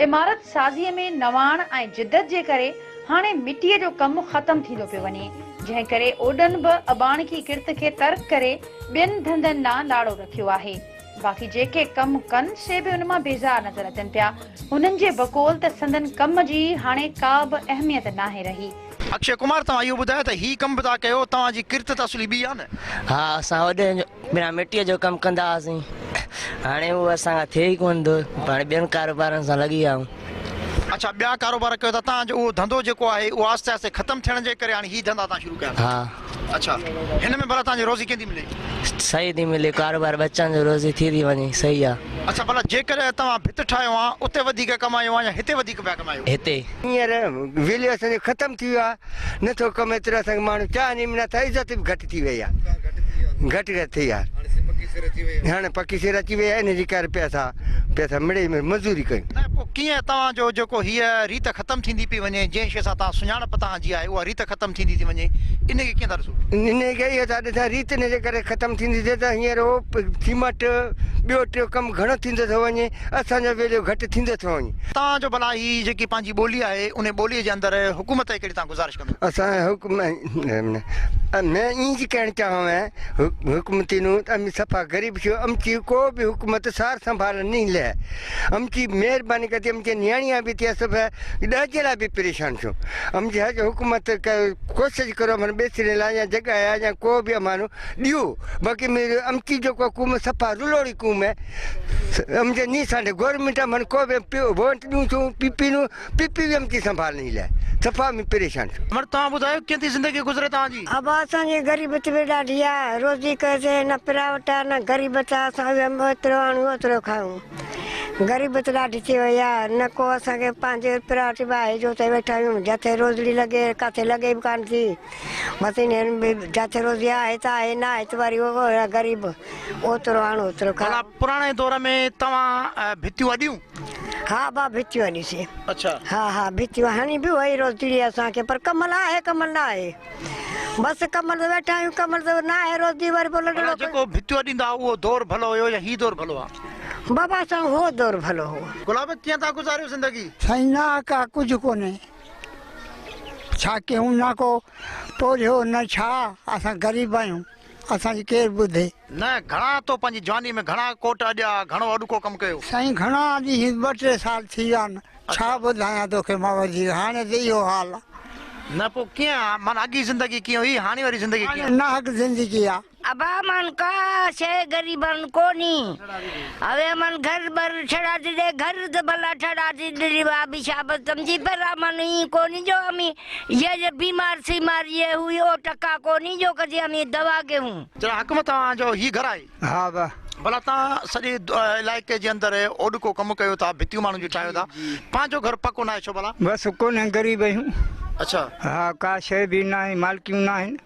عمارت سازيء ۾ نواڻ ۽ جدت جي ڪري هاڻي مٽيء جو ڪم ختم ٿيندو پيو وڃي، جنهن ڪري اوڏن به اباڻڪي ڪرت کي ترڪ ڪري ٻين ڌنڌن ڏانهن لاڙو رکيو آهي. باقي جيڪي ڪم ڪن سي به ان مان بيزار نظر اچن پيا. هنن جي بقول ته سندن ڪم جي هاڻي ڪا به اهميت ناهي رهي. اڪشي ڪمار توهان اهو ٻڌايو ته هي ڪم به ٿا ڪيو توهان جي ڪرت ته اصلي ٻي آهي نه؟ ها اسان اوڏن جو بنا مٽيء جو ڪم ڪندا هئاسين، هاڻي اهو اسان کان ٿئي ئي ڪونه ٿو، هاڻي ٻين ڪاروبارن سان لڳي ويا آهيون. اڇا ٻيا ڪاروبار ڪيو ٿا، توهان جو اهو ڌنڌو جيڪو آهي اهو آهستي آهستي ختم ٿيڻ جي ڪري هاڻي هي ڌنڌا توهان شروع ڪيا اٿو. ها. اڇا هن ۾ ڀلا توهان جي روزي ڪيئن ٿي ملي؟ صحيح ٿي ملي، ڪاروبار ٻچن جو روزي ٿي ٿي وڃي، صحيح آ. اڇا ڀلا جيڪڏهن توهان ڀت ٺاهيو ها اتي وڌيڪ ڪمايو ها يا هتي وڌيڪ پيا ڪمايو؟ هتي. هينئر ويليو اسان جو ختم ٿي ويو آ، نه ٿو ڪم ايترو اسان کي ماڻهو چاهن ئي به نه ٿا، عزت به گهٽ ٿي وئي آ گهٽ گهٽ ٿي آ هاڻي پڪي سر اچي وئي آ ان جي ڪري پئسا پئسا مڙئي مزوري ڪيون. نه پوء ڪيئن توهان جو جيڪو هيء ريت ختم ٿيندي پئي وڃي جنهن شيء سان توهان سڃاڻپ توهان جي آهي اها ريت ختم ٿيندي ٿي وڃي ان کي ڪيئن ٿا ڏسو؟ انهي کي اهو ٿا ڏسان ريت ان جي ڪري ختم ٿيندي ٿي ته هينئر اهو سيمٽ ٻيو ٽيو ڪم گهڻو ٿيندو ٿو وڃي اسان جو ويليو گهٽ ٿيندو ٿو وڃي. توهان جو ڀلا هي جيڪي پنهنجي ٻولي آهي انهي ٻولي جي اندر حڪومت کي ڪهڙي توهان گذارش ڪندو؟ اسان حڪم مين اينج ڪهڻ چاهون حڪومتي نون ته امي صفا غريب ڇو امچي ڪو به حڪومت سار سنڀال ني لهه امچي مهرباني ڪتي امچي نياڻيان به ٿي صفا ڏهه جي لاء به پريشان ڇو امچي هج حڪومت ڪوشش ڪرو امن ٻيسري لاء يا جڳهه يا يا ڪو به امانو ڏيو باقي ميري امچي جو ڪو قوم صفا رلوڙي قوم هي امچي ني سانڍي گورنمينٽ امن ڪو به ووٽ ڏيون ڇو پي پي نو پي پي ويم ٿي سنڀال ني لاء صفا ۾ پريشان ٿيو. امڙ توهان ٻڌايو ڪيئن ٿي زندگي گذري توهان جي. ابا اسان جي غريبت به ڏاڍي آ روزي ڪئسي نه پراوٽ آ نه غريبت آ اسان ويم ايترو آڻيون اوترو کايون غريبت ڏاڍي ٿي وئي آ نه ڪو اسان کي پنهنجي پراوٽ به آهي جو اتي ويٺا آهيون جٿي روزڙي لڳي ڪاٿي لڳي به ڪانه ٿي بس انهن به جاٿي روزي آهي ته آهي نه آهي ته وري اهو غريب اوترو آڻ اوترو کاء. ڀلا پراڻي دور ۾ توهان ڀتيون اڏيون؟ ها با ڀتيون اڏيسين. اڇا. ها ها ڀتيون هڻي به وئي روزڙي اسان کي پر ڪمل آهي ڪمل نه آهي بس ڪمل تي ويٺا آهيون ڪمل ته نه آهي روزي وري پوء لڏڙو. ڀلا جيڪو ڀتيون اڏيندا هئا اهو دور ڀلو هيو يا هي دور ڀلو آ؟ بابا اسان هو دور ڀلو هو. گلاب ڪيئن ٿا گذاريو زندگي؟ سائين نه ڪا ڪجهه ڪونهي. ڇا ڪيون نه ڪو پورهيو نه ڇا اسان غريب آهيون اسان جي ڪير ٻڌي. نه گهڻا تو پنهنجي جواني ۾ گهڻا ڪوٽ اڏيا گهڻو اڏڪو ڪم ڪيو. سائين گهڻا ڏينهن ٻه ٽي سال ٿي ويا آهن ڇا ٻڌايان توکي مان وڌيڪ هاڻي ته اهو حال آ. نه پوء ڪيئن آ معنيٰ اڳي زندگي ڪيئن هئي هاڻي واري زندگي ڪيئن. هاڻي ناحق زندگي آ. ابا امان ڪا شيء غريبان ڪونهي اوي امان گهر بر ٺڙا ٿي ڏي گهر ته ڀلا ٺڙا ٿي ڏني وا به شابس سمجهي پر امان ائين ڪونهي جو امي يه جي بيمار سيمار يه هئي او ٽڪا ڪونهي جو ڪجي امي دوا گيهون. جناب حڪم توهان جو هي گهر آهي. ها با. ڀلا توهان سڄي علائقي جي اندر اوڏڪو ڪم ڪيو ٿا ڀتيون ماڻهن جون ٺاهيو ٿا پنهنجو گهر پڪو ناهي ڇو ڀلا. بس ڪونهي غريب آهيون. اڇا. ها ڪا شيء به ناهي مالڪيون ناهن.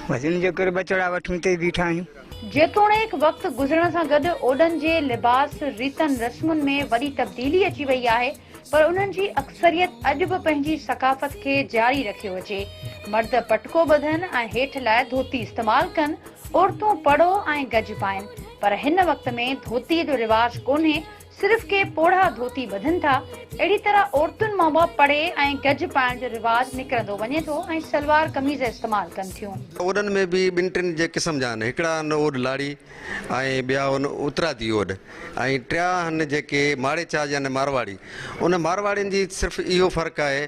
بس ان جي ڪري ٻچڙا وٺيون تي بيٺا آهيون. جيتوڻيڪ وقت گذرڻ سان گڏ اوڏن جي لباس، ريتن رسمن ۾ وڏي تبديلي اچي وئي آهي پر انهن جي اڪثريت اڄ به پنهنجي ثقافت کي جاري رکيو اچي. مرد پٽڪو ٻڌن ۽ هيٺ لاء ڌوتي استعمال ڪن، عورتون پڙو ۽ گج پائن پر هن وقت ۾ ڌوتي جو رواج ڪونهي صرف ڪي پوڙها ڌوتي ٻڌن ٿا. اهڙي طرح عورتن مان به پڙي ۽ گج پائڻ جو رواج نڪرندو وڃي ٿو ۽ سلوار قميض استعمال ڪن ٿيون. اوڏن ۾ به ٻن ٽن جي قسم جا آهن. هڪڙا آهن اوڏ لاڙي ۽ ٻيا آهن اترادي اوڏ ۽ ٽيا آهن جيڪي ماڙيچا يعني مارواڙي. ان مارواڙين جي صرف اهو فرق آهي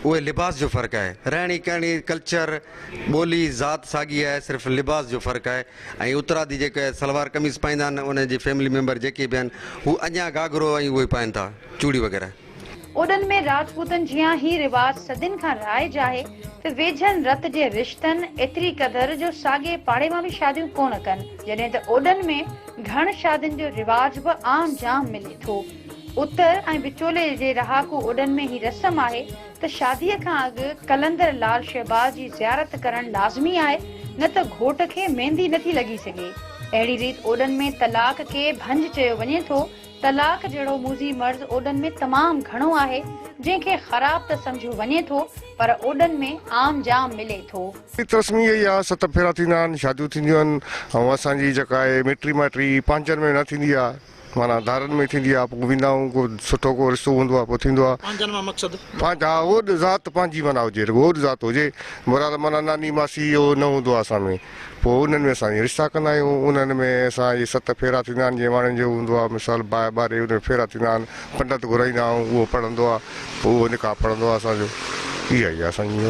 اهي لباس جو فرق آهي. رهڻي ڪهڻي، ڪلچر، ٻولي، ذات ساڳي آهي صرف لباس جو فرق آهي. ۽ اترادي جيڪي سلوار قميص پائيندا آهن انهن جي فيملي ميمبر جيڪي به آهن هو اڃا گهاگهرو ۽ اهي پائين ٿا چوڙي وغيره. اوڏن ۾ راجپوتن جيان هي رواج صدين کان رائج آهي ته ويجهن رت جي رشتن ايتري قدر جو ساڳئي پاڙي مان به شاديون ڪونه ڪن جڏهن ته اوڏن ۾ گهڻ شادين جو رواج به عام جام ملي ٿو. اتر ۽ وچولي جي رهاڪو اوڏن ۾ هي رسم آهي ته شاديء کان اڳ قلندر لال شهباز جي زيارت ڪرڻ لازمي آهي نه ته گهوٽ کي ميندي نٿي لڳي سگهي. اهڙي ريت اوڏن ۾ طلاق کي ڀنج چيو وڃي ٿو. طلاق جهڙو موذي مرض اوڏن ۾ تمام گهڻو آهي، جنهن کي خراب ته سمجهيو وڃي ٿو پر اوڏن ۾ عام جام ملي ٿو. ريت رسم اها ئي آهي، ست ڦيرا ٿيندا آهن، شاديون ٿينديون آهن ۽ اسان جي جيڪا آهي مٽي مائٽي پنهنجن ۾ نه ٿيندي آهي. معنيٰ ڌارن ۾ ٿيندي آهي پوء ويندا آهيون ڪو سٺو ڪو رشتو هوندو آهي پوء ٿيندو آهي. پنهنجن مان مقصد؟ پنهنجا ها اوڏ ذات پنهنجي معنيٰ هجي رڳو اوڏ ذات هجي مراد معنيٰ ناني ماسي اهو نه هوندو آهي اسان ۾ پوء انهن ۾ اسان ائين رشتا ڪندا آهيون انهن ۾ اسان اهي ست ڦيرا ٿيندا آهن جيئن ماڻهن جو هوندو آهي مثال باهه ٻاري ان ۾ ڦيرا ٿيندا آهن پنڊت گهرائيندا آهيون اهو پڙهندو آهي پوء اهو نڪاح پڙهندو آهي اسان جو اها ئي آهي اسان جي.